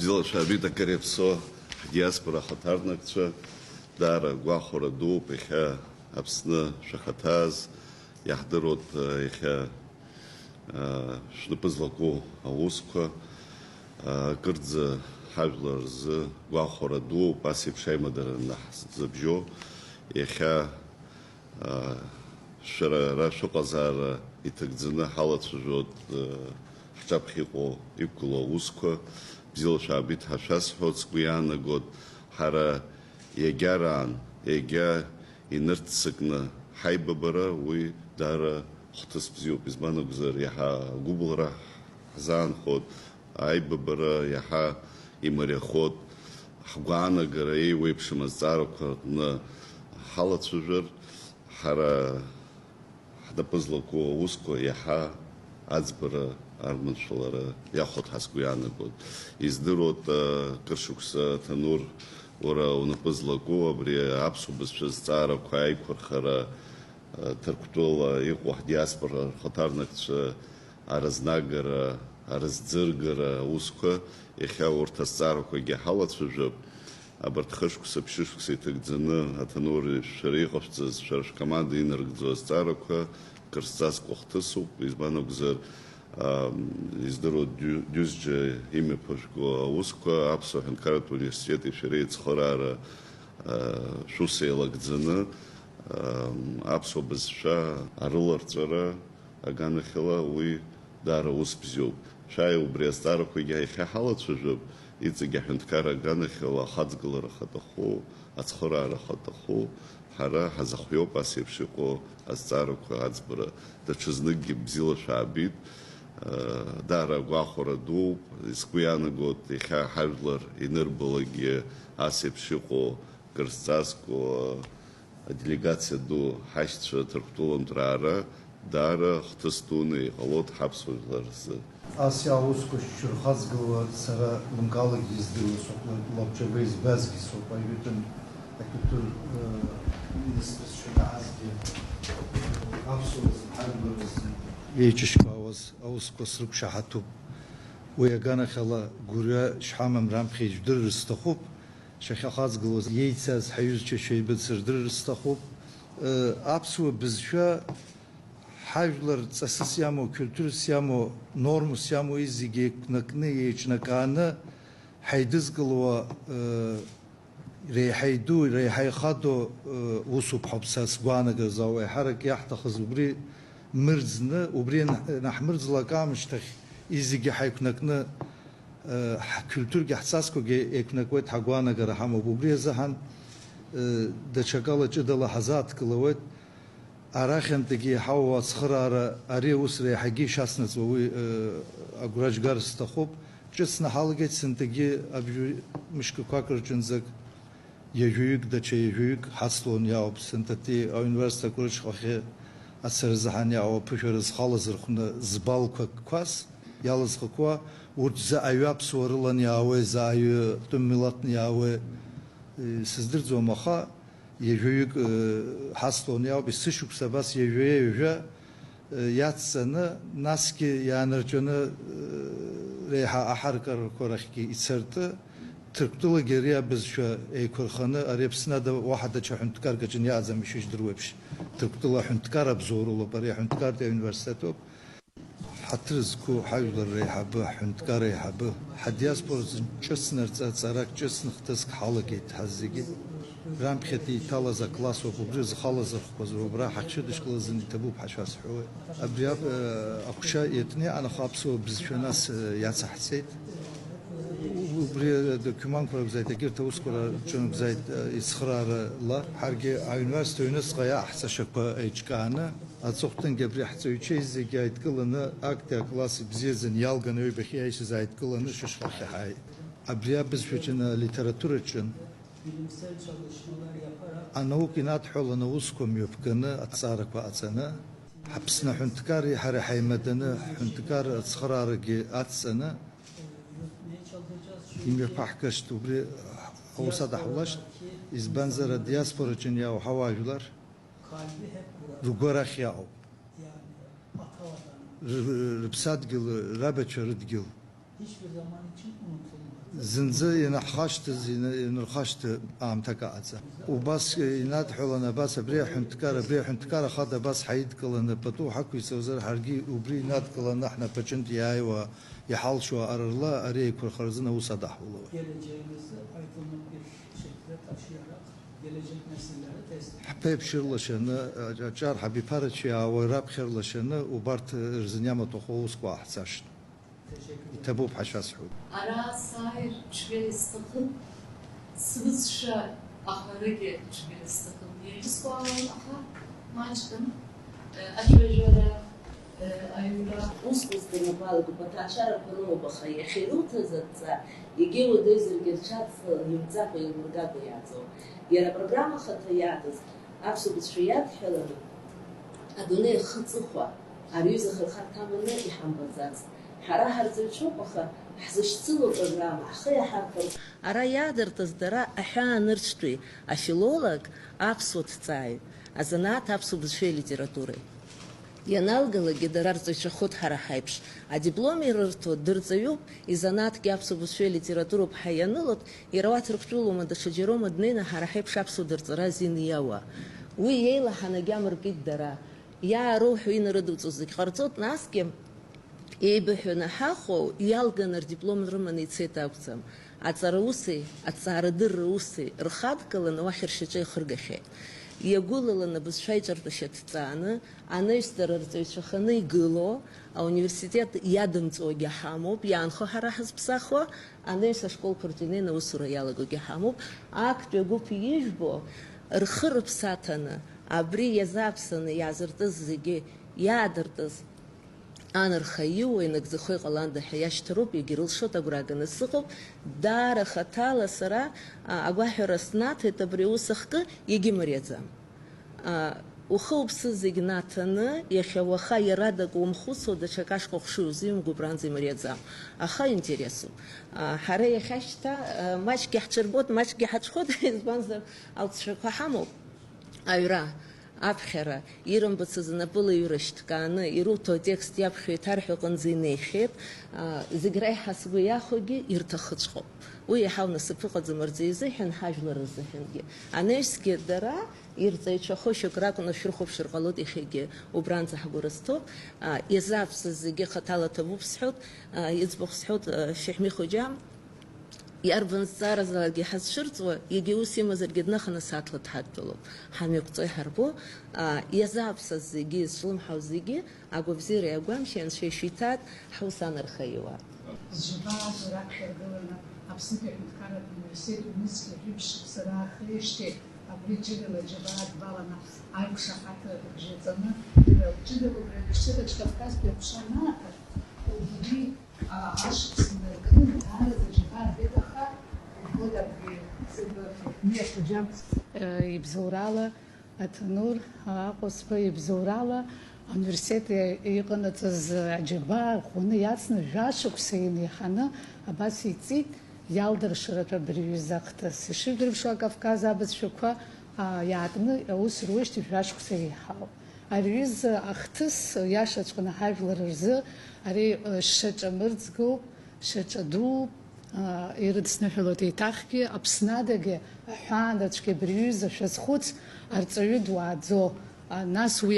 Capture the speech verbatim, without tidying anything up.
Бзиала шәаабеит, акыр иаԥсоу ҳдиаспора ахаҭарнакцәа, даара гәахәара дууп иахьа Аԥсны шәахаҭаз, иаҳдыруеит, иахьа, шәнапы злаку аусқәа, акырӡа ҳажәлар рзы гәахәара дууп, ас еиԥш аимадара анаҳзыбжьо, иахьа Шәара ара шәыҟазаара иҭагӡаны ҳалацәажәоит, ҳҿаԥхьа иҟоу, иқәгылоу аусқәа. Бзиала шәаабеит ҳәа шәасҳәоит, сгәы иаанагоит, ҳара иагьараан, иагьа инырццакны ҳаибабара, уи даара хҭыс бзиоуп. Избан акәзар, иаҳа агәыбылра ҳзаанхоит, аибабара иаҳа имариахоит. Ҳгәаанагара еиуеиԥшым азҵаарақәа рҟны ҳалацәажәар, ҳара ҳнапы злаку аусқәа иаҳа аӡбара арманшәалара иахәоит ҳәа сгәы иаанагоит. Издыруеит, акыр шықәса, Ҭанур, уара унапы злаку абри аԥсуа бызшәа зҵаарақәа аиқәырхара, Ҭырқәтәыла иҟоу ҳдиаспора рхаҭарнакцәа аразнагара, аразӡыргара аусқәа, иахьа урҭ азҵаарақәагьы ҳалацәажәап. Абарҭ хышықәса, ԥшьышықәса иҭагӡаны Аҭанури шәара иҟашәҵаз, шәара шәкоманда инарыгӡо азҵаарақәа кыр зҵазкуа хҭысуп, избан акәзар, ам, издыруа Дю-, Дюзџьа имҩаԥыржәго аусқәа, Аԥсуа Ҳәынҭқарратә Университети шәареи ацхыраара, а, шәус еилагӡаны, ам, аԥсуа бызшәа арыларҵәара, аганахьала уи даара ус бзиоуп. Шәааи, убри азҵаарақәагьы иахьа ҳалацәажәап, иҵегь аҳәынҭқарра аганахьала ахаҵгылара ахаҭаху, ацхыраара ахаҭаху, ҳара ҳазахиоуп ас еиԥш иҟоу азҵаарақәа аӡбара. Даҽазныкгьы бзиала шәаабеит. Даара агәахәара дууп, сгәы иаанагоит, иахьа ҳажәлар инырбалакгьы ас еиԥш иҟоу кыр зҵазкуа Аделегациа ду ҳашьцәа Ҭырқәтәылантә раара даара хҭыс дуны иҟалоит ҳаԥсуа жәлар рзы. Ас иаусқәа шьшьырхаҵгылауа сара лымкаалакгьы издыруа соуп, лабҿаба избазгьы соуп, ажәытәан акультур, э, министрс шәанаҳазгьы аԥсуа рзы, ҳажәлар рзы еиҿышьқәаауаз аусқәа срықәшаҳаҭуп. Уи аганахьала гәырҩа шҳамам раԥхьа ижәдырыр сҭахуп. Шәахьахаҵгылоз иеицаз ҳаҩызцәа шәеибыцырдырыр сҭахуп. Аԥсуа бызшәа ҳажәлар ҵасыс иамоу, культурас иамоу, нормас иамоу, зегьы еиқәнакны, еиҿнакааны ҳаидызкылауа, реиҳа иду, реиҳа ихадоу усуп ҳәа са сгәаанагаразы, еиҳарак иаҳҭахыз убри мырӡны, убри ианаҳмырӡлак аамышьҭахь, изегьы ҳаиқәнакны, ҳкультургьы ҳҵасқәагьы еиқәнакуеит, ҳагәаанагара ҳамоуп. Убри азыҳәан, даҽакала ҷыдала ҳазааҭгылауеит. Арахьантәигьы иҳауа ацхыраара, ари аус реиҳагьы ишацнаҵуа уи, агәра џьгар сҭахуп. Ҿыцны ҳалагеит сынтәагьы абжьы мышкақәак рҿынӡак. Ҩажәаҩык, даҽа ҩажәаҩык ҳацлон иаауп, сынтәатәи ауниверситет акәыршхахьы ацара заҳан иаауа аԥышәара зхала зырхәны збалқәа қәас иалызхақәа, урҭ заҟаҩы аԥсуа рылан иаауеи, заҟаҩы тәым милаҭны иаауеи, сыздырӡом, аха ҩажәаҩык, ҳацлон иаауп, есышықәса абас ҩажәа-ҩажәа иацҵаны, насгьы иаанарҵәаны, реиҳа аҳаракырақәа рахьгьы ицартә, Ҭырқәтәылагьы ари абызшәа еиқәырханы, ари Аԥсны ада уаҳа даҽа ҳәынҭқарк аҿы иааӡам, ишыжәдыруеиԥш, Ҭырқәтәыла аҳәынҭқар абзоуралоуп, ари аҳәынҭқартәи ауниверситетуп. Ҳаҭыр зқәу ҳажәлар реиҳабы, ҳҳәынҭқар еиҳабы, ҳадиаспора зын ҿыцнарҵа ҵарак ҿыцны хҭыск ҳалагеит ҳаззегьы. Раԥхьатәи иҭалаз аклассоуп, убри зхалаз рхқәа зуа убра ҳахьшәыдышкылаз азын иҭабуп ҳәа шәасҳәоит. Абри аб-, э, аҟәша иатәны иҟан, аха аԥсуа бызшәа нас, э, иацаҳҵеит. Убри адокументқәа ракәзааит, егьырҭ аусқәа рҿынакәзааит, э, ицхыраарала. Ҳаргьы ауниверситет аҩныҵҟа иааҳҵашьақәа еиҿкааны, аҵыхәтәангьы абри ҳҵаҩцәеи зегьы ааидкыланы, акти акласси бзиаӡаны иалганы аҩбахьы иааишьаз ааидкыланы шәышҟа ҳааит. Абри абызшәаҿы, алитератураҿы, анаука инадҳәаланы аусқәа мҩаԥганы, аҭҵаарақәа ҟаҵаны, Аԥсны аҳәынҭқарреи ҳареи ҳаимаданы, ҳҳәынҭқар ацхыраарагьы адҵаны, имҩаԥаҳгашт, убри аус адаҳулашт, избанзар, адиаспораҿы иаауҳау ажәлар ргәы арахь иаауп. Ры-, рыԥсадгьыл, рабацәа рыдгьыл. Зынӡа ианаҳхашҭыз, ина-, ианырхашҭы аамҭак аҟаҵа. Убас инадҳәалан, абас абри аҳәынҭқар, абри аҳәынҭқар ахада абас ҳаидкыланы пату ҳақәиҵозар, ҳаргьы убри инадкыланы ҳнапаҿынтә иааиуа, иҳалшо ара рла ари аиқәырхаразын аус адаҳулауеит. Geleceğimizi aydınlık bir şekilde taşıyarak gelecek nesillere teslim. Ҳԥеиԥш ирлашаны, аҿар ҳабиԥарацәа иаауа раԥхьа ирлашаны убарҭ рзын иамаҭәахә аусқәа ааҳцашт. Иҭабуп ҳәа шәасҳәоит. Ара сааир цәгьа исҭахын, срыцәшәа аҳәарагьы цәгьа исҭахын. Иагьысгәаауан, аха маҷӡам, э, ацәажәара, э, аҩра. Усҟан сдырнапы алакуп, аҭаацәарақәа рымоуп, аха иахьа ируҭаз адҵа, егьа иуадаҩзаргьы рҽацлалан, имҵакәа, еилмыргакәа иааӡоуп. Иара апрограмма ахаҭа иаатыз аԥсуа бызшәа иадҳәаланы, адунеи ахы-ҵыхәа ари аҩыза ахырхарҭа аманы иҳамбаӡацт. Ҳара ҳарҵаҩцәоуп, аха ҳзышьцылоу апрограмма ҳхы иаҳархәар. Ара иаадыртыз дара аҳәаанырцәтәи афилолог, аԥсуа ҭҵааҩ, азанааҭ аԥсуа бызшәеи алитературеи. Ианалгалакгьы дара рҵаҩцәахоит ҳара ҳаиԥш. Адиплом ирырҭо дырҵаҩуп, изанааҭгьы аԥсуа бызшәеи алитературоуп ҳәа ианылоит, иара уа Ҭырқәтәылоума, даҽаџьароума днеины ҳара ҳаиԥш аԥсуа дырҵара азин иауа. Уи иеилаҳан агьама ркит дара. Иаароуҳәо инарыдуҵо зегь ҟарҵоит, насгьы еибыҳәаны ҳахәо иалганы рдиплом рыманы ицеит акәӡам. Аҵара уси, аҭҵаарадырра уси рхадгаланы уахь ршьаҿа ихыргахьеит. Иагәылаланы абызшәа аиҿартәышьа ҭҵааны, анаҩс дара рҵаҩцәаханы игылоу, ауниверситет иадымҵуагьы ҳамоуп, иаанхо ҳара ҳазԥсахуа, анаҩс ашколқәа рҿы инеины аусура иалагогьы ҳамоуп. Актәи агәыԥ ижәбо, рхы рыԥсы аҭаны, абри иазааԥсаны иаазыртыз зегьы иаадыртыз, анарха иуа инагӡахо иҟаланда ҳәа иашьҭароуп, егьирылшоит, агәра ганы сыҟоуп. Даара хаҭала сара, а, агәаҳәара снаҭеит абри аус ахкы, егьымариаӡам. А, ухы-уԥсы зегь наҭаны, иахьа уаха иарадаку умхәыцуа, даҽак ашҟа ухшыҩ узимго убранӡа имариаӡам. Аха интересуп. А, ҳара иахьа шьҭа, а, маҷкгьы ҳҽырбоит, маҷкгьы ҳаҽхәоит, избанзар, алҵшәақәа ҳамоуп. Аҩра, аԥхьара, ирымбацыз напылаҩра шьҭкааны, ируҭо атекст иаԥхьо иҭарҳәо аҟынӡа инеихьеит. А, зегь реиҳа сгәы иахәогьы ирҭахыҵәҟьоуп. Уи иаҳа унасыԥ ыҟаӡам рҵаҩы изыҳәан, ҳажәлар рзыҳәангьы. Анаҩсгьы дара ирҵаҩцәахо шьоук ракәны шәрыхәаԥшыр ҟалоит иахьагьы убранӡа ҳгәы рызҭоуп. А, иазааԥсаз зегьы хаҭала ҭабуп сҳәоит, а, иӡбахә сҳәоит, а, Шьаҳми Хоџьа. Иарбан зҵааразаалакгьы ҳазцәырҵуа, егьа ус имазаргьы днаханы сааҭла дҳадтәалоуп. Ҳамҩақәҵо иҳарбо, а, иазааԥсаз зегьы, изҿлымҳау зегьы, агәабзиареи агәамшьеи Анцәа ишәиҭааит, ҳус анарха иуа. Зџьабааз раԥхьа ргыланы Аԥснытәи аҳәынҭқарратә университет ҩнызқьи жәиԥшь шықәса раахижьҭеи абри ҷыдала аџьабаа дбаланы аиқәшаҳаҭра рыбжьаҵаны, ҷыдала убри ауниверситет аҿы Кавказтәи аҟәша анааҭар, убри, а, ашықәс инаркны даараӡа аџьабаа рбеит, аха убоит абри зегь ыфеит. Миа Хоџьа, э, ибзоурала Аҭанур Аҟәысба ибзоурала ауниверситет иҟанаҵаз аџьабаа ӷәӷәаны иацны жәашықәса инеиҳаны абас иҵит иалдыршаратәы абри аҩыза ахҭыс. Ишыжәдырԥшуа, Кавказ абызшәақәа, а, иаартны аус руеижьҭеи жәашықәса еиҳауп. Ари аҩыза ахҭыс иашаҵәҟьаны ҳажәлар рзы ари, э, шьаҿа мырӡгоуп, шьаҿа дууп. Аа, ирыдысныҳәалоит еиҭахгьы, Аԥсны адагьы аҳәаанырцәгьа абри аҩыза шәазхәыц, арҵаҩы дуааӡо, а, нас уи